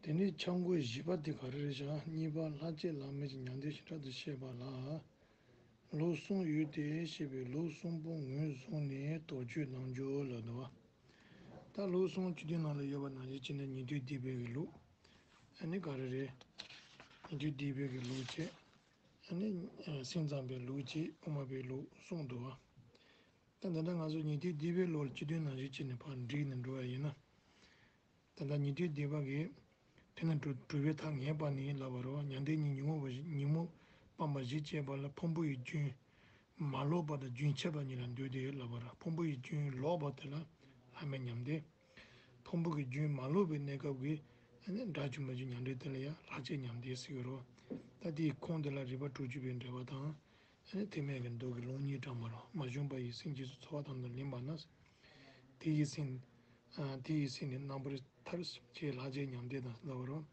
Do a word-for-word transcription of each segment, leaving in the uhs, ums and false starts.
དེ་ནས་འཆར་སྒོ་བཞི་པ་དེ་ག་རེ་རེད་ཤག་གཉིས་པ་ལྷ་བསྐྱེད་བླ་མེད་ཀྱི་མྱང་འདས་ཞེས་གྲགས་སུ་བཤད་པ་ལ། ལུགས་གསུམ་ཡོད་དེ་ཞེས་པའི་ལུགས་གསུམ་པོ་ངོས་བཟུང་ནས་དོགས་གཅོད་གནང་རྒྱུ་ལབ་འདུག་བ། ད་ལུགས་གསུམ་བཅུ་བདུན་ནང་ལ་ཡོད་པ་ནང་བཞིན་བྱས་ན་ཉན་ཐོས་སྡིག་པའི་གི་ལུགས། ཨ་ནི་ག་རེ་རེད། ཉན་ཐོས་སྡིག་པའི་གི་ལུགས་བྱས། ཨ་ནི་སེམས་ཙམ་པའི་ལུགས་བྱས། དབུ་མ་པའི་ལུགས་གསུམ་འདུག་བ། ད་ད་ལྟ་ང་ཚོ་ཉན་ཐོས་སྡིག་པའི་ལུགས་ལ་བཅུ་བདུན་ནང་བཞིན་བྱས་ནས་ཕར་བསྒྲིགས་ནས་འགྲོ་བ་ཡིན་ན། ད་ལྟ་ཉན་ཐོས་སྡིག་པ་གི་དེ་ན་གྲུབ་གྲུབ་པའི་མཐའ་ངེས་པ་ནི་ལབ་པ་རེད་བ། མྱང་འདས་གཉིས་ཉོན་མོངས་པ་བཞི་ཉོན་མོངས་སྤངས་པ་བཞི་བྱས་པ་ལ་ཕུང་པོ་ཡི་རྒྱུན་མ་ལོག་པ་དང་རྒྱུན་ཆད་པ་གཉིས་ལ་འདོད་དེ་ལབ་པ་རེད། ཕུང་པོ་ཡི་རྒྱུན་ལོག་པ་དེ་ལ་ལྷ་མེད་མྱང་འདས། ཕུང་པོ་གི་རྒྱུན་མ་ལོག་པའི་གནས་སྐབས་ཀྱི་ཨ་ནི་དགྲ་བཅོམ་པ་བཞི་མྱང་འདས་དེ་ལ་ཡང་ལྷ་བསྐྱེད་མྱང་འདས་ཟེར་གྱི་རེད་བ། ད་དེའི་ཁུངས་དེ་ལ་རིགས་པ་དྲུག་ཅུ་པའི་འགྲེལ་པ་དང་། ཨ་ནི་ཐེག་དམན་གྱི་མདོ་གི་ལུང་གཉིས་དྲངས་པ་རེད། མ་བྱོན་པ་ཡི་སེམས་རྗེས་སུ་འཚོ་བ་དང་དུ་ལེན་པ་ན། དེ་ཡི་སེམས། ཨ་དེ་ཡི་སེམས་ནི་རྣམ་པར་ཐར་ཞེས་ལྷ་བསྐྱེད་མྱང་འདས་དང་ལབ་པ་རེད།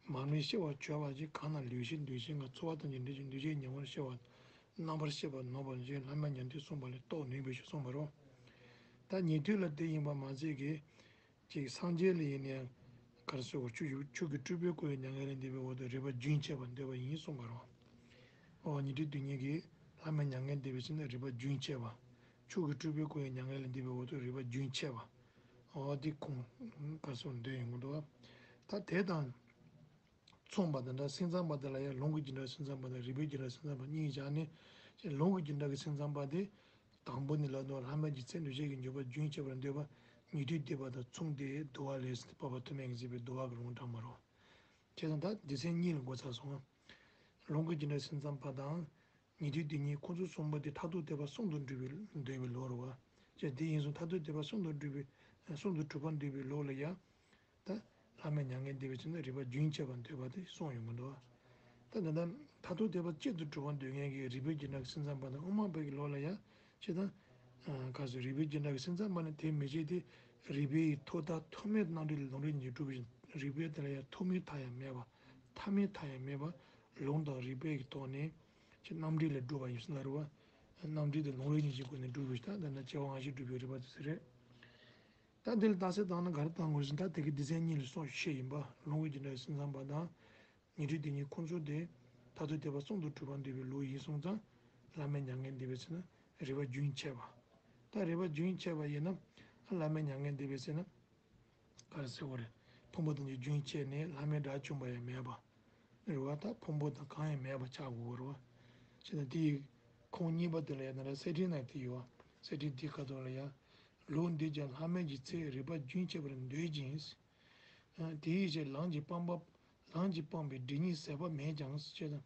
མར་མེ་ཤི་བར་བྱ་བ་ཅིག་གང་ན་ལུས་ཤེས་འདུ་ཤེས་ལྔ་འཚོ་བ་དང་འབྲེལ་གྱི་འདུ་བྱེད་ཉེ་བར་ཤི་བ་རྣམ་པར་ཤེས་པ་ནོར་བར་བྱེད་ལྷ་མེད་མྱང་འདས་གསུངས་པ་ལས་རྟོགས་ནུས་པའི་ཕྱིར་གསུངས་པ་རེད། ད་ཉན་ཐོས་ལ་དེ་ཡིན་པ་མ་ཟད་ཀྱི། ཅིག་སངས་རྒྱས་ལ་ཡིན་ནའང་ག་རེ་ཟེར་དགོས། ཆོས་ཀྱི་ཆོས་ཀྱི་སྤྲུལ་པའི་སྐུ་ཡི་མྱ་ངན་ལས་འདས་པའི་འོག་ཏུ་རིག་པ་རྒྱུན་ཆད་པར་འདོད་པ་ཡིན་གསུངས་པ་རེད། འོ་ཉན་ཐོས་སྡེ་གཉིས་ཀྱིས་ལྷ་མེད་མྱ་ངན་འདས་པའི་ཚེ་ན་རིག་པ་རྒྱུན་ཆད་པ། ཆོས་ཀྱི་སྤྲུལ་པའི་སྐུ་ཡི་མྱ་ངན་ལས་འདས་པའི་འོག་ཏུ་རིག་པ་རྒྱུན་ཆད་པ། འོ་འདི་ཁུངས་ག་རེ་ཟེར་འདོད་ཡོང་གི་འདུག་བ། ད་དེ་དང་མཚུངས་པ་དེ་འདྲ་སེམས་ཙམ་པ་དེ་ལ་ཡང་ལུང་གི་རྒྱུ་འབྲས་སེམས་ཙམ་པ་དང་རིགས་པའི་རྒྱུ་འབྲས་སེམས་ཙམ་པ་གཉིས་བཞག་ནས། ལུང་གི་རྒྱུ་འབྲས་ཀྱི་སེམས་ཙམ་པ་དེ། དང་པོ་ནི་ལ་དོན་ལྷ་མེད་ཀྱི་ཚེ་འདུ་བྱེད་ཀྱི་འགྱུར་བ་རྒྱུན་ཆད་པར་འདོད་པ་ཉན་ཐོས་སྡིག་པ་དང་མཚུངས་ཏེ་འདུལ་བ་ལས་འཕགས་པ་ཐོགས་མེད་ཀྱིས་མཛད་པའི་འདུལ་བ་གི་ལུང་དྲངས་པ་རེད། བྱས་ཙང་ད་སྡེ་ཚན་གཉིས་ལ་འགོ་ཚུགས་སོང་། ལུང་གི་རྒྱུ་འབྲས་སེམས་ཙམ་པ་དང་། ཉན་ཐོས་སྡེ་གཉིས་ཁོ་ཚོ་གསུམ་པོ་དེ་མཐར་ཐུག་ཐེག་པ་གསུམ་དུ་འགྲུབ་པའི་འདོད་པའི་ལུགས་རེད་བ། བྱས་དེ་ཡིན་སོང་མཐར་ཐུག་ཐེག་པ་གསུམ་དུ་འགྲུབ་པའི་གསུམ་དུ་གྲུབ་པར་འདོད་པའི་ལུགས་ལ་ཡང་། ད། ལྷ་མེད་མྱ་ངན་འདས་པའི་ཚེ་ན་རིག་པ་རྒྱུན་ཆད་པར་འདོད་པ་དེ་གསུངས་ཡོང་གི་འདུག་ད་ད་ལྟ་མཐར་ཐུག་ཐེག་པ་གཅིག་ཏུ་གྲུབ་པར་འདོད་མཁན་གྱི་རིགས་པའི་རྒྱུ་འབྲས་ཀྱི་སེམས་ཙམ་པ་དང་དབུ་མ་པ་གི་ལུགས་ལ་ཡང་ཅི་དང་། ག་ཟེར་རིགས་པའི་རྒྱུ་འབྲས་ཀྱི་སེམས་ཙམ་པ་ནི་དེ་མི་བྱེད་དེ། རིགས་པའི་ཐོག་མཐའ་ཐོགས་མེད་རྣམ་འགྲེལ་ལུང་རིགས་གཉིས་སྒྲུབ་པའི་རིགས་པས་དེ་ལ་ཡང་ཐོགས་མེད་མཐའ་ཡང་མེད་པ། མཐའ་མེད་མཐའ་ཡང་མེད་པ། ལུང་དང་རིགས་པའི་གི་ཐོག་ནས་ཅི་རྣམ་འགྲེལ་ལས་སྒྲུབ་པ་ཡིན་ཟེར་ལ་རེད་བ། རྣམ་འགྲེལ་དེ་ལུང་རིགས་གཉིས་ཀྱི་སྒོ་ནས་སྒྲུབ་པའི་ད་ལྟ་ན་སྐྱེ་བ་སྔ་ཕྱི་སྒྲུབ་པའི་རིགས་པ་དེ་ཚོ་རེད། ད་འདི་ལ་རྟགས་གསལ་བཏང་ན་ག་རེ་བཏང་དགོས་ཟེར་ན་ད་དེ་གི་སྡེ་ཚན་གཉིས་ལ་སོགས་བཤད་ཡིན་པ་ལུང་གི་རྒྱུ་འབྲས་སེམས་ཙམ་པ་དང་། ཉན་ཐོས་སྡེ་གཉིས་ཁོང་ཚོ་དེ་མཐར་ཐུག་ཐེག་པ་གསུམ་དུ་གྲུབ་པར་འདོད་པའི་ལུགས་ཡིན་སོང་ཙང་། ལྷ་མེད་མྱ་ངན་འདས་པའི་ཚེ་ན་རིག་པ་རྒྱུན་ཆད་པ། ད་རིག་པ་རྒྱུན་ཆད་པ་ཡིན་ན། ལྷ་མེད་མྱ་ངན་འདས་པའི་ཚེ་ན། ག་རེ་ཟེར་བ་རེད། ཕུང་པོ་ཐམས་ཅད་རྒྱུན་ཆད་ནས་ལྷ་མེད་དགྲ་བཅོམ་པ་ཡང་མེད་པ། རེད་བ། ད་ཕུང་པོ་དང་གང་ཡང་མེད་པ་ཆགས་དགོས་རེད་བ། བྱས་ན་དེའི་ཁུངས་གཉིས་པ་དེ་ལ་ཡང་ན་ར་གསེར་ཕྲེང་ན་དེ་ཡོད་བ། གསེར་ཕྲེང་དེའི་ཁ་ཐོག་ལ་ཡང་། ལུགས་འདིས་ཀྱང་ལྷ་མེད་ཀྱི་ཚེ་རིག་པ་རྒྱུན་ཆད་པར་འདོད་ཅིང་། དེའི་ཕྱིར་ལམ་གྱིས་སྤངས་པ། ལམ་གྱིས་སྤངས་པའི་སྒྲིབ་གཉིས་ཟད་པ་མེད་ཀྱང་ཞེས་དང་།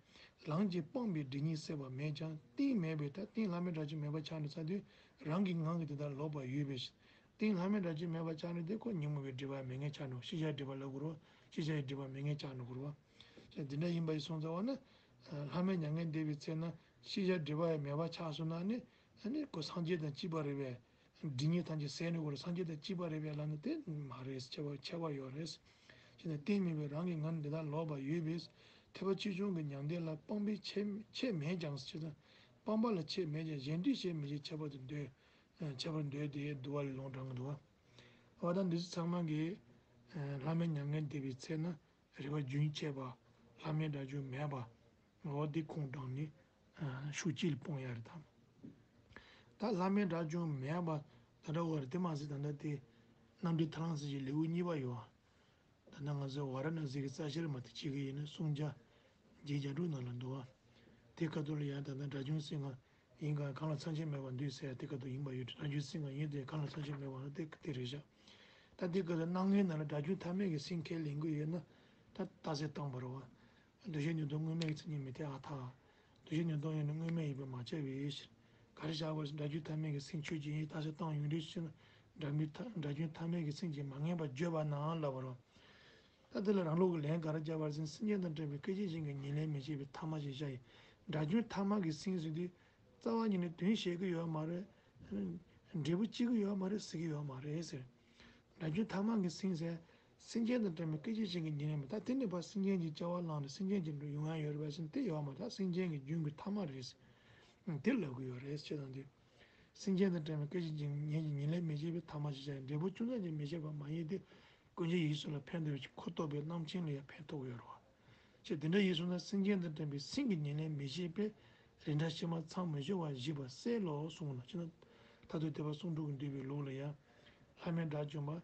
ལམ་གྱིས་སྤངས་པའི་སྒྲིབ་གཉིས་ཟད་པ་མེད་ཀྱང་རྟེན་མེད་པས་ད་རྟེན་ལྷ་མེད་དགྲ་བཅོམ་མེད་པ་ཆགས་ནས་ཚར་དུས་རང་གི་ངང་གིས་དེ་དག་ལོག་པ་ཡོད་པའི་ཕྱིར། རྟེན་ལྷ་མེད་དགྲ་བཅོམ་མེད་པ་ཆགས་ནས་དེ་ཁོ་ཉོན་མོངས་པའི་སྒྲིབ་པ་མེད་མཁན་ཆགས་འགྲོ། ཤེས་བྱའི་སྒྲིབ་པ་ལབ་དགོས་རེད། ཤེས་བྱའི་སྒྲིབ་པ་མེད་མཁན་ཆགས་འགྲོ་དགོས་རེད། ཅེས་འདི་འདྲ་ཡིན་པ་ཡིན་སོང་ཙང་བ་ན། ལྷ་མེད་མྱ་ངན་འདས་པའི་ཚེ་ན་ཤེས་བྱའི་སྒྲིབ་པ་ཡང་མེད་པ་ཆགས་སོང་ན་ནི། ཨ་ནི་ཁོ་སངས་རྒྱས་དང་གཅིག་པ་རེད་པས། སྒྲིབ་གཉིས་ཐམས་ཅད་ཟད་ནས་ཁོ་རང་སངས་རྒྱས་དང་གཅིག་པ་རེད་པས་ལབ་ན་དེ་མ་རེད། ཁྱད་པར་ཁྱད་པར་ཡོད་རེད། ཅེས་ནས་རྟེན་མེད་པའི་རང་གི་ངང་ནས་དེ་དག་ལོག་པ་ཡོད་པས། ཐེག་པ་ཆེ་ཆུང་གི་མྱང་འདས་ལ་སྤངས་པས་ཆད་ཆད་མེད་ཀྱང་ཞེས་དང་། སྤངས་པ་ལ་ཆད་མེད་ཀྱང་གཞན་དུ་ཆད་མི་ཆད་ཁྱད་པར་དུ་འདོད། ཁྱད་པར་འདོད་དེ་འདུལ་བ་ལས་ལུང་དྲངས་འདུག་བ། འོ་ད་འདི་ཚོ་ཚང་མ་གིས་ལྷ་མེད་མྱ་ངན་འདས་པའི་ཚེ་ན། རིག་པ་རྒྱུན་ཆད་པ། ལྷ་མེད་དགྲ་བཅོམ་མེད་པ། འོ་འདི་ཁུངས་དྲངས་ནས་ཤུགས་གཅིག་ལ་སྤུངས་ཡ་རེད་དམ། ད་ལྷ་མེད་དགྲ་བཅོམ་མེད་པ་ད་འདྲ་བོ་རེད་དེ་མ་ཟད་ད་ལྟ་དེ་རྣམ་འགྲེལ་ཐར་ལམ་ཟེར་གྱི་ལེའུ་གཉིས་པ་ཡོད། ད་ལྟ་ང་ཚོ་ཝཱ་ར་ཎ་སི་གི་རྩ་ཤེར་མ་དེ་བྱེད་ཀྱི་ཡིན་ན་སུམ་བརྒྱ་བརྒྱད་བརྒྱ་དྲུག་ནང་ལ་འདུག་བ། དེ་ཁ་ཐུག་ལ་ཡང་ད་ལྟ་དགྲ་བཅོམ་སེམས་ལྔ། ཡིན་གང་གང་ལ་མཚམས་ཆད་མེད་པར་འདུད་ཟེར་ཡ་དེ་ཀ་ཏོ་ཡིན་པ་ཡོད་དེ་རང་རྒྱུད་སེམས་ལྔ་ཡིན་ཏེ་གང་ལ་མཚམས་ཆད་མེད་པར་དེ་དེ་རེད་བཞག་ད་དེ་ཀ་ཏོ་སྣང་ངན་ན་ལ་དགྲ་རྒྱུན་ཐ་མལ་གྱི་སེམས་ཁས་ལེན་གྱི་ཡོད་ན་ད་རྟགས་གསལ་བཏང་བ་རེད་བ། འདུ་ཤེས་ཉོན་མོངས་དངོས་མེད་ཀྱི་མཚན་ཉིད་མི་འཐད་ཨ་ཐ། འདུ་ཤེས་ཉོན་མོངས་ཡོད་ན་དངོས་མེད་ཡིན་པས་མ་ཁྱབ་པའི་ཕྱིར། ག་རེ་བཞག་པ་ཞིག་དགྲ་རྒྱུན་ཐ་མལ་གྱི་སེམས་ཆོས་ཅན་ཡིན་རྟགས་གསལ་བཏང་ཡོང་དུས་ཕྱིར་ན་དགྲ་རྒྱུན་ཐ་དགྲ་རྒྱུན་ཐ་མལ་གྱི་སེམས་ཀྱིས་མ་ངེས་པར་བརྗོད་པ་ནའང་ལབ་པ་རེད། ད་དེ་ལ་རང་ལུགས་ཀྱི་ལན་ག་རེ་བརྒྱབ་པ་རེད་ཟེར་ན་སེམས་ཅན་དང་འདྲ་བའི་སྐད་ཅིག་གཞན་གྱིས་ཉེར་ལེན་མི་བྱེད་པའི་ཐ་མ་ཞེས་བྱ་ཡི། དགྲ་རྒྱུན་ཐ་མ་གི་སེམས་ཟེར་དུས་རྩ་བ་ཉིད་ནས་དོན་བཤད་ཀྱི་ཡོད་མ་རེད། འབྲས་བུ་སྐྱེ་གི་ཡོད་མ་རེད་ཟེར་གྱི་ཡོད་མ་རེད་ཟེར། དགྲ་རྒྱུན་ཐ་མ་གི་སེམས་ཟེར། སེམས་ཅན་དང་འདྲ་བའི་སྐད་ཅིག་གཞན་གྱིས་ཉེར་ལེན་མི་ད་དེ་ནས་ཕར་སེམས་ཅན་གྱི་བྱ་བ་བླངས་ནས་སེམས་ཅན་གྱི་འགྲོ་ཡོང་ཡ་ཡོད་རེད་པ་ཟེར་ན་དེ་ཡོད་མ་རེད། སེམས་ཅན་གྱི་རྒྱུན་གྱི་ཐ་མ་རེད་ཟེར། དེ་ལབ་ཀྱི་ཡོད་རེད་ཅེས་དང་དེ། སེམས་ཅན་དང་འདྲ་བའི་སྐད་ཅིག་གཞན་གྱིས་ཉེར་ལེན་མི་བྱེད་པའི་ཐ་མ་ཞེས་བྱ་ཡི་འབྲས་བུ་ཅུང་ཙམ་ཀྱང་མི་བྱེད་པ་མ་ཡིན་ཏེ། ཀུན་མཁྱེན་ཡིན་སོགས་ལ་ཕན་ཐོགས་པའི་ཕྱིར་ཁོ་རྟོགས་པའི་རྣམ་མཁྱེན་ལ་ཡང་ཕན་ཐོགས་ཡོད་རེད་བ། ཅེས་དེ་འདྲ་ཡིན་སོང་ན་སེམས་ཅན་དང་འདྲ་བའི་སེམས་ཀྱི་ཉེར་ལེན་མི་བྱེད་པས་རིགས་འདྲ་ཕྱི་མ་མཚམས་མི་སྦྱོར་བར་བཞེད་པ་གསལ་ལོ་གསུངས་ལ། ཅེས་ན་མཐར་ཐུག་ཐེག་པ་གསུང་སྒྲོས་ཀྱིས་བསྡུས་པའི་ལུགས་ལ་ཡང་། ལྷ་མིའི་དགྲ་བཅོམ་པ།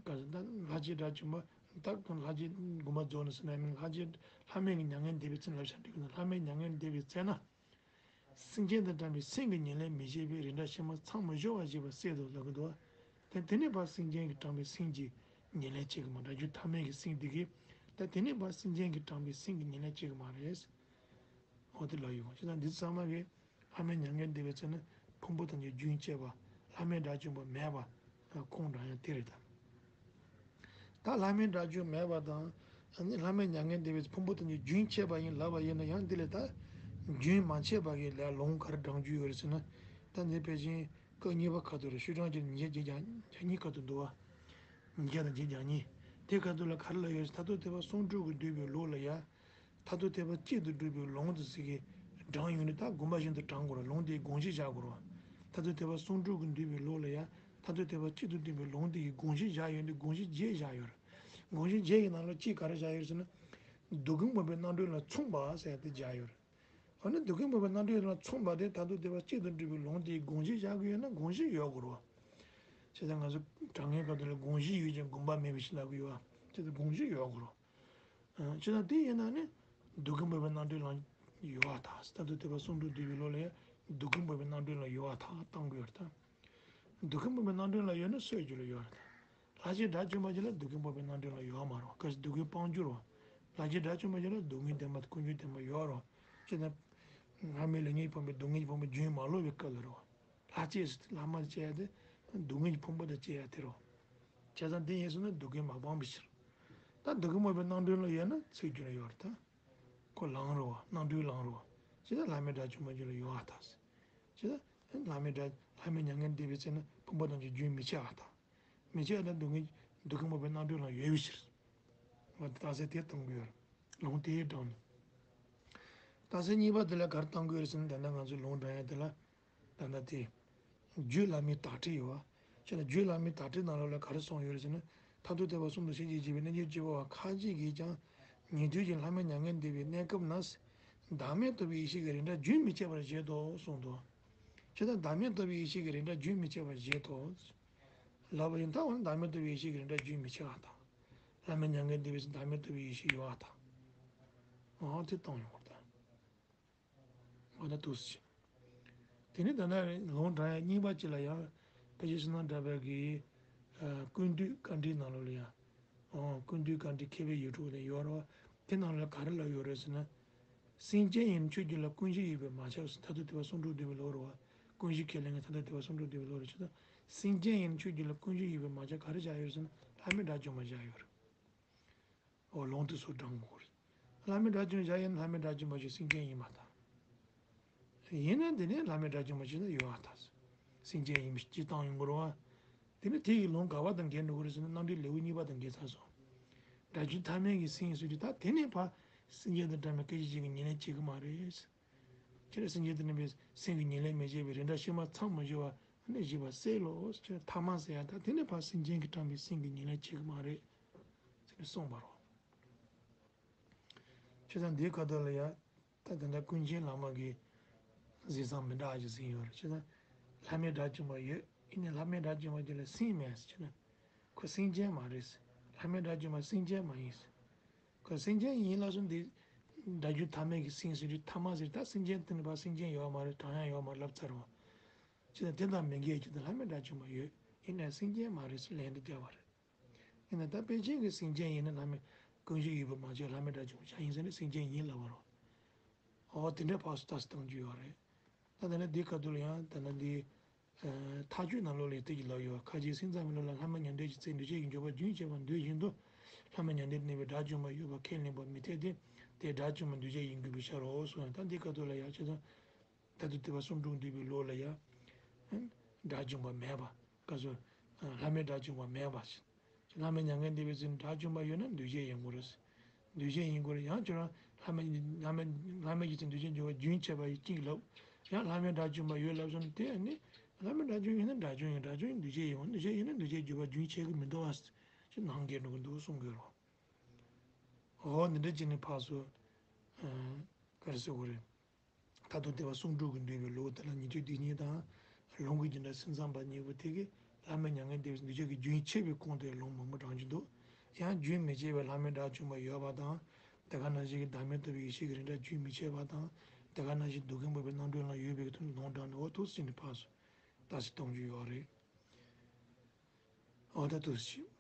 ག་ཟེར་ད་ལྷ་བཅས་དགྲ་བཅོམ་པ། ད་ལྷ་བཅས་དགོངས་པ་རྫོགས་ནས་ཟེར་ན་མིན་ལྷ་བཅས་ལྷ་མིན་གྱི་མྱ་ངན་འདས་པའི་ཚེ་ལ་ལབ་བྱ་འགྲིག་གི་ན་ལྷ་མིན་མྱ་ངན་འདས་པའི་ཚེ་ན། སེམས་ཅན་དང་འདྲ་བའི་སེམས་ཀྱི་ཉེར་ལེན་མི་བྱེད་པས་རིགས་འདྲ་ཕྱི་མ་མཚམས་མི་སྦྱོར་བར་བཞེད་པ་གསལ་དུ་ལབ་ཀྱི་འདུག་བ། དེ་དེ་ནས་ཕར་སེམས་ཅན་གྱིས་དྲངས་པའི་སེམས་ཀྱི་ཉེར་ལེན་བྱེད་ཀྱི་མ་རེད། སྒྲ་རྒྱུད་ཐ་མལ་གྱི་སེམས་དེ་གིས། ད་དེ་ནས་ཕར་སེམས་ཅན་གྱིས་དྲངས་པའི་སེམས་ཀྱི་ཉེར་ལེན་བྱེད་ཀྱི་མ་རེད། འོ་དེ་ལ་ཡོང་བ་ཅི་ལ་འདི་ཚང་མ་གིས་ལྷ་མིན་མྱ་ངན་འདས་པའི་ཚེ་ན་ཕུང་པོ་ཐམས་ཅད་རྒྱུན་ཆད་པ་ལྷ་མིན་དགྲ་བཅོམ་པ་མེད་པ་ཁུངས་དྲངས་ཡང་དེ་རེད་ད། ད་ལྷ་མིན་དགྲ་བཅོམ་མེད་པ་དང་། ནི་ལྷ་མིན་མྱ་ངན་འདས་པའི་ཕུང་པོ་ཐམས་ཅད་རྒྱུན་ཆད་པ་ཡིན་ལབ་པ་ཡིན་ན་ཡང་འདི་ལས་ད། རྒྱུན་མ་ཆད་པ་གི་ལ་ལུང་ག་རེ་དྲངས་རྒྱུ་ཡོད་རེད་ཟེར་ན། ད་འདི་ཕལ་ཆེར་སྐབས་གཉིས་པ་ཁ་ཐུག་རེད། ཤོག་གྲངས་ཀྱི་ཉིས་བརྒྱ་བརྒྱད་བརྒྱ་གཉིས་ཁ་ཐུག་འདུག་བ། ཉིས་བརྒྱ་དང་བརྒྱད་བརྒྱ་གཉིས། དེ་ཁ་ཐུག་ལ་ག་རེ་ལབ་ཡོད་ཟེར་མཐར་ཐུག་ཐེག་པ་གསུང་སྒྲོས་ཀྱིས་བསྡུས་པའི་ལུགས་ལ་ཡ། མཐར་ཐུག་ཐེག་པ་གཅིག་ཏུ་སྒྲུབ་པའི་ལུང་དུ་ཟེར་གི། དྲངས་ཡོང་དུས་ད་དགོངས་པ་བཞིན་དུ་དྲངས་དགོས་རེད། ལུང་དེའི་དགོངས་གཞི་བཞག་དགོས་རེད་བ། མཐར་ཐུག་ཐེག་པ་གསུང་སྒྲོས་ཀྱིས་བསྡུས་པའི་ལུགས་ལ་ཡང་མཐར་ཐུག་ཐེག་པ་གཅིག་ཏུ་སྒྲུབ་པའི་ལུང་དེ་ཡི་དགོངས་གཞི་བཞག་ཡོད་དུས་དགོངས་གཞི་བརྒྱད་བཞག་ཡོད་རེད། དགོངས་གཞི་བརྒྱད་ཀྱི་ནང་ལ་གཅིག་ག་རེ་བཞག་ཡོད་ཟེར་ན། འདོད་ཁམས་སྤངས་པའི་རྣམ་གྲོལ་ལ་མཚུངས་པ་ཟེར་ཡ་དེ་བཞག་ཡོད་རེད། འོ་ན་འདོད་ཁམས་སྤངས་པའི་རྣམ་གྲོལ་ལ་མཚུངས་པ་དེ་མཐར་ཐུག་ཐེག་པ་གཅིག་ཏུ་སྒྲུབ་པའི་ལུང་དེ་ཡི་དགོངས་གཞི་བཞག་གི་ཡོད་ན་དགོངས་གཞི་ཡོད་དགོས་རེད་བ། བྱས་ཙང་ང་ཚོ་དྲང་ངེས་ཁ་ཐུག་ལ་དགོངས་གཞི་ཡོད་ཀྱང་དགོངས་པ་མེད་པའི་ཕྱིར་ལབ་གི་ཡོད་བ། བྱས་ཙང་དགོངས་གཞི་ཡོད་དགོས་རེད། ཨ། ཅི་ལྟར་དེ་ཡིན་ན་ནི། འདོད་ཁམས་སྤངས་པའི་རྣམ་གྲོལ་ལ་ཡོད་པར་ཐལ། མཐར་ཐུག་ཐེག་པ་གསུང་སྒྲོས་བསྡུས་པའི་ལུགས་ལ་ཡང་འདོད་ཁམས་སྤངས་པའི་རྣམ་གྲོལ་ལ་ཡོད་པར་ཐལ་བཏང་གི་ཡོད་རེད་ད། འདོད་ཁམས་སྤངས་པའི་རྣམ་གྲོལ་ལ་ཡོད་ན་སྲོད་རྒྱུད་ལ་ཡོད་རེད་ད། ལྷ་བཅས་དགྲ་བཅོམ་པ་ཅིག་ལ་འདོད་ཁམས་སྤངས་པའི་རྣམ་གྲོལ་ལ་ཡོད་མ་རེད་བ། གལ་སྲིད་འདོད་ཁམས་སྤངས་གྱུར་བ། ལྷ་བཅས་དགྲ་བཅོམ་པ་ཅིག་ལ་སྡུག་བསྔལ་བདེན་པ་དང་ཀུན་འབྱུང་བདེན་པ་ཡོད་རེད་བ། ཅེ་ན། སྔར་མེད་ལས་ངན་གྱིས་ཕོངས་པའི་སྡུག་བསྔལ་གྱི་ཕུང་པོ་རྒྱུན་མ་ལོག་པའི་སྐབས་ལ་རེད་བ། ལྷ་བཅས་ལྷ་མ་བཅས་ཡ་དེ། སྡུག་བསྔལ་གྱི་ཕུང་པོ་དང་བཅས་ཡ་དེ་རེད་བ། བྱས་ཙང་དེ་ཡིན་སོང་ན་འདོད་ཁམས་མ་སྤངས་པའི་ཕྱིར། ད་འདོད་ཁམས་སྤངས་པའི་རྣམ་གྲོལ་ལ་ཡོད་ན་སྲོད་རྒྱུད་ལ་ཡོད་རེད་ད། ཁོ་ལམ་རེད་བ། རྣམ་གྲོལ་ལམ་རེད་བ། ཅི་ལྟར་ལྷ་མིན་དགྲ་བཅོམ་པ་ཅིག་ལ་ཡོད་པར་ཐལ། ཅི་ལྟར་ལྷ་མིན་དགྲ་ལྷ་མིན་མྱ་ངན་འདས་པའི་ཚེ་ན་ཕུང་པོ་ཐམས་ཅད་རྒྱུན་མི་ཆད་པར་ཐལ། མི་ཆད་པར་ཐལ་འདོད་ཁམས་འདོད་ཁམས་སྤངས་པའི་རྣམ་གྲོལ་ལམ་ཡོད་པའི་ཕྱིར། ང་ཚོ་རྟགས་གསལ་དེ་གཏོང་གི་ཡོད་རེད། ལུང་དེའི་དྲངས་ནས། རྟགས་གསལ་གཉིས་པ་དེ་ལ་ག་རེ་གཏོང་གི་ཡོད་རེད་ཟེར་ན་ད་ལྟ་ང་ཚོས་ལུང་དྲངས་ཡ་དེ་ལ། ད་ལྟ་དེ། རྒྱུད་བླ་མའི་དྭགས་བྲིས་ཡོད་བ། ཅེ་ན་རྒྱུད་བླ་མའི་དྭགས་བྲིས་ནང་ལོགས་ལ་ག་རེ་གསུངས་ཡོད་རེད་ཟེར་ན། མཐར་ཐུག་ཐེག་པ་གསུམ་དུ་ཤེས་བྱེད་བྱེད་པའི་གནས་སྐབས་སྐྱེ་བོ་བ་ཁ་ཅིག་གིས་ཀྱང་ཉན་ཐོས་ཀྱི་ལྷ་མིན་མྱ་ངན་འདས་པའི་གནས་སྐབས་ན། བདག་མེད་རྟོགས་པའི་ཡེ་ཤེས་ཀྱི་རིགས་འདྲ་རྒྱུན་མི་ཆད་པར་བཞེད་དོ་གསུངས་འདུག་ཅེ་ན་བདག་མེད་རྟོགས་པའི་ཡེ་ཤེས་ཀྱི་རིགས་འདྲ་རྒྱུན་མི་ཆད་པར་བཞེད་དོ། ལབ་པ་ཡིན་ད་འོ་ན་བདག་མེད་རྟོགས་པའི་ཡེ་ཤེས་ཀྱི་རིགས་འདྲ་རྒྱུན་མི་ཆད་པར་ཐལ། ལྷ་མིན་མྱ་ངན་འདས་པའི་ཚེ་བདག་མེད་རྟོགས་པའི་ཡེ་ཤེས་ཡོད་པར་ཐལ། འོ་དེ་གཏོང་ཡོང་བར་ཐལ། འོ་ན་འདུག་སེ། དེ་ནས་ད་ལྟ་ལུང་དྲངས་ཡ་གཉིས་པ་གཅིག་ལ་ཡང་། ཕལ་ཆེར་བསོད་ནམས་གྲགས་པའི་གི། ཨ། ཀུན་བཏུས་དཀའ་འགྲེལ་ནང་ལོགས་ལ་ཡང་། ཨོ། ཀུན་བཏུས་དཀའ་འགྲེལ་མཁས་པའི་ཡིག་འབྲུ་ནས་ཡོད་རེད་བ། དེ་ནང་ལ་ག་རེ་ལབ་ཡོད་རེད་ཟེར་ན། སེམས་ཅན་ཡིན་ན་ཆོས་རྒྱུད་ལ་ཀུན་གཞི་ཡོད་པས་མ་ཁྱབ་ཟེར་མཐར་ཐུག་ཐེག་པ་གསུང་སྒྲོས་བསྡུས་པའི་ལུགས་རེད་བ། ཀུན་གཞི་ཁས་ལེན་གྱི་མཐར་ཐུག་ཐེག་པ་གསུང་སྒྲོས་བསྡུས་པའི་ལུགས་རེད། ཆོས་དང་། སེམས་ཅན་ཡིན་ན་ཆོས་རྒྱུད་ལ་ཀུན་གཞི་ཡོད་པས་མ་ཁྱབ་ག་རེ་བཞག་ཡོད་རེད་ཟེར་ན་ལྷ་མིན་དགྲ་བཅོམ་པ་བཞག་ཡོད་རེད། འོ་ལུང་དེ་ཚོ་དྲངས་དགོས་རེད། ལྷ་མིན་དགྲ་བཅོམ་བཞག་ཡོད་ན་ལྷ་མིན་དགྲ་བཅོམ་པ་ཞིག་སེམས་ཅན་ཡིན་མ་ཐག་ཡིན་ན་དེ་ནས་ལྷ་མིན་དགྲ་བཅོམ་པ་ཞིག་ན་ཡོད་པར་ཐལ། སེམས་ཅན་ཡིན་པའི་སྤྱིར་བཏང་ཡོང་དགོས་རེད་བ། དེ་ནི་དེ་ཡི་ལུང་ག་བ་དང་འགལ་འགྲོ་གི་རེད་ཟེར་ན་རྣམ་འགྲེལ་ལེའུ་གཉིས་པ་དང་འགལ་ཚར་སོང་། སྒྲ་རྒྱུད་ཐ་མལ་གྱི་སེམས་ཟེར་དུས་ད་དེ་ནས་ཕར་སེམས་ཅན་དང་འདྲ་མིན་སྐད་ཅིག་གཅིག་གི་ཉེར་ལེན་བྱེད་ཀྱི་མ་རེད། ཁྱེད་རང་སེམས་ཅན་དང་འདྲ་མིན་སེམས་ཀྱི་ཉེར་ལེན་མི་བྱེད་པའི་རིགས་འདྲ་ཕྱི་མ་མཚམས་མི་སྦྱོར་བ་ནི་བཞེད་པ་གསལ་ལོ་ཟེར་ཐ་མ་ཟེར་ཡ་ད་དེ་ནས་ཕར་སེམས་ཅན་གྱིས་དྲངས་པའི་སེམས་ཀྱི་ཉེར་ལེན་བྱེད་ཀྱི་མ་རེད། ཟེར་ནས་གསུངས་པ་རེད། བྱས་ཙང་འདིའི་ཁ་ཐོག་ལ་ཡང་ད་དེ་འདྲ་ཀུན་མཁྱེན་བླ་མ་གིས་གཟིགས་མཚམས་མི་འདྲ་ཞིག་ཟིན་ཡོད་རེད། བྱས་ཙང་ལྷ་མིན་དགྲ་བཅོམ་པ་ཡོད། ཡིན་ནའི་ལྷ་མིན་དགྲ་བཅོམ་པ་དེ་ལ་སེམས་མེད་ཟེར་བྱས་ན། ཁོ་སེམས་ཅན་མ་རེད་ཟེར། ལྷ་མིན་དགྲ་བཅོམ་པ་སེམས་ཅན་མ་ཡིན་ཟེར། ཁོ་སེམས་ཅན་ཡིན་ལབ་སོང་འདི། སྒྲ་རྒྱུད་ཐ་མལ་གྱི་སེམས་ཟེར་དུས་ཐ་མ་ཟེར་ད་སེམས་ཅན་དེ་ནི་ཕར་སེམས་ཅན་ཡོད་མ་རེད་དྲང་ཡང་ཡོད་མ་རེད་ལབ་ཚར་བ། བྱས་ཙང་དེ་དང་མི་འགལ་གྱི་དེ་ལྷ་མིན་དགྲ་བཅོམ་པ་ཡོད། ཡིན་ནའི་སེམས་ཅན་མ་རེད་ཟེར་ལན་འདི་བརྒྱབ་པ་རེད། ཡིན་ན་ད་དཔེ་ཅན་གྱི་སེམས་ཅན་ཡིན་ན་ལྷ་མིན་ཀུན་གཞི་ཡོད་པས་མ་ཁྱབ་ལྷ་མིན་དགྲ་བཅོམ་པ་ཡིན་ཟེར་ནས་སེམས་ཅན་ཡིན་ལབ་པ་རེད། འོ་དེ་འདྲའི་ཕར་ཚུར་ལྟ་སྟངས་ཀྱི་ཡོད་རེད། ད་ད་ནི་འདི་ཁ་ཐུག་ལ་ཡང་ད་ནི་འདི། ཨ། མཐའ་དཔྱོད་ནང་ལོགས་ལ་དེ་གི་ལབ་ཡོད། ཁ་ཅིག་སེམས་ཙམ་པའི་ལུགས་ལ་ལྷ་མིན་མྱ་ངན་འདས་ཀྱི་ཚེ་འདུས་བྱས་ཀྱི་འཇུག་པ་རྒྱུན་ཆད་པར་འདོད་བཞིན་དུ། ལྷ་མིན་མྱ་ངན་འདས་པའི་དགྲ་བཅོམ་པ་ཡོད་པ་ཁས་ལེན་པར་མི་འཐད་དེ། དེ་དགྲ་བཅོམ་པ་འདུས་བྱས་ཡིན་དགོས་པའི་ཕྱིར་རོ་གསུངས་ཡང་ད་འདི་ཁ་ཐུག་ལ་ཡང་ཁྱེད་ཚོ། མཐར་ཐུག་ཐེག་པ་གསུང་སྒྲོས་བསྡུས་པའི་ལུགས་ལ་ཡང་། དགྲ་བཅོམ་པ་མེད་པ། ག་ཚོད། ལྷ་མིན་དགྲ་བཅོམ་པ་མེད་པ། ལྷ་མིན་མྱ་ངན་འདས་པའི་ཚེ་དགྲ་བཅོམ་པ་ཡོད་ན་འདུས་བྱས་ཡིན་དགོས་རེད། འདུས་བྱས་ཡིན་དགོས་རེད་ཡང་ཁྱོད་རང་ལྷ་མིན་ལྷ་མིན་ལྷ་མིན་གྱི་ཚེ་འདུས་བྱས་འཇུག་པ་རྒྱུན་ཆད་པ་ཡི་གཅིག་ལབ། ཡང་ལྷ་མིན་དགྲ་བཅོམ་པ་ཡོད་ལབ་སོང་དེ་ནི། ལྷ་མིན་དགྲ་བཅོམ་ཡིན་ན་དགྲ་བཅོམ་ཡིན་དགྲ་བཅོམ་ཡིན་འདུས་བྱས་ཡིན་འདུས་བྱས་ཡིན་ན་འདུས་བྱས་འཇུག་པ་རྒྱུན་ཆད་ཀྱི་མི་འདུག་བ། ནང་འགལ་འགྲོ་གི་འདུག་གསུང་གི་རོ། འོ་འདི་འདྲ་བྱས་ནས་ཕར་ཚུར། ཨ། ག་རེ་ཟེར་དགོས་རེད། ད་དུང་དེ་བ་གསུང་སྒྲོག་གི་འདུས་པའི་ལུགས་དེ་ལ་ཉན་ཐོས་སྡིག་ཉེས་དང་། ལུང་གི་རྒྱུན་འདྲ་སེམས་ཙམ་པ་གཉིས་པོ་དེ་གིས་བླ་མེད་མྱ་ངན་འདས་པའི་འདུས་བྱས་ཀྱི་རྒྱུན་ཆད་པའི་ཁུངས་དེ་ལུང་མང་པོ་དྲངས་ཀྱི་འདུག། ཡང་རྒྱུན་མི་ཆད་པའི་བླ་མེད་དགྲ་བཅོམ་པ་ཡོད་པ་དང་། དེ་ག་ནང་བཞིན་གྱི་བདག་མེད་རྟོགས་པའི་ཡེ་ཤེས་ཀྱི་རིགས་འདྲ་རྒྱུན་མི་ཆད་པ་དང་། དེ་ག་ནང་བཞིན་རྡུལ་ཁེངས་པ་པའི་རྣམ་གྲོལ་ལ་ཡོད་པའི་ཐོག་ནས་ལུང་དྲངས་ནས་འོ་ཐུགས་སྲིད་ནས་ཕར་ཚུར་ད་སྲིད་གཏོང་རྒྱུ་ཡོད་རེད། འོ་ད་ཐུགས་རྗེ་ཆེ།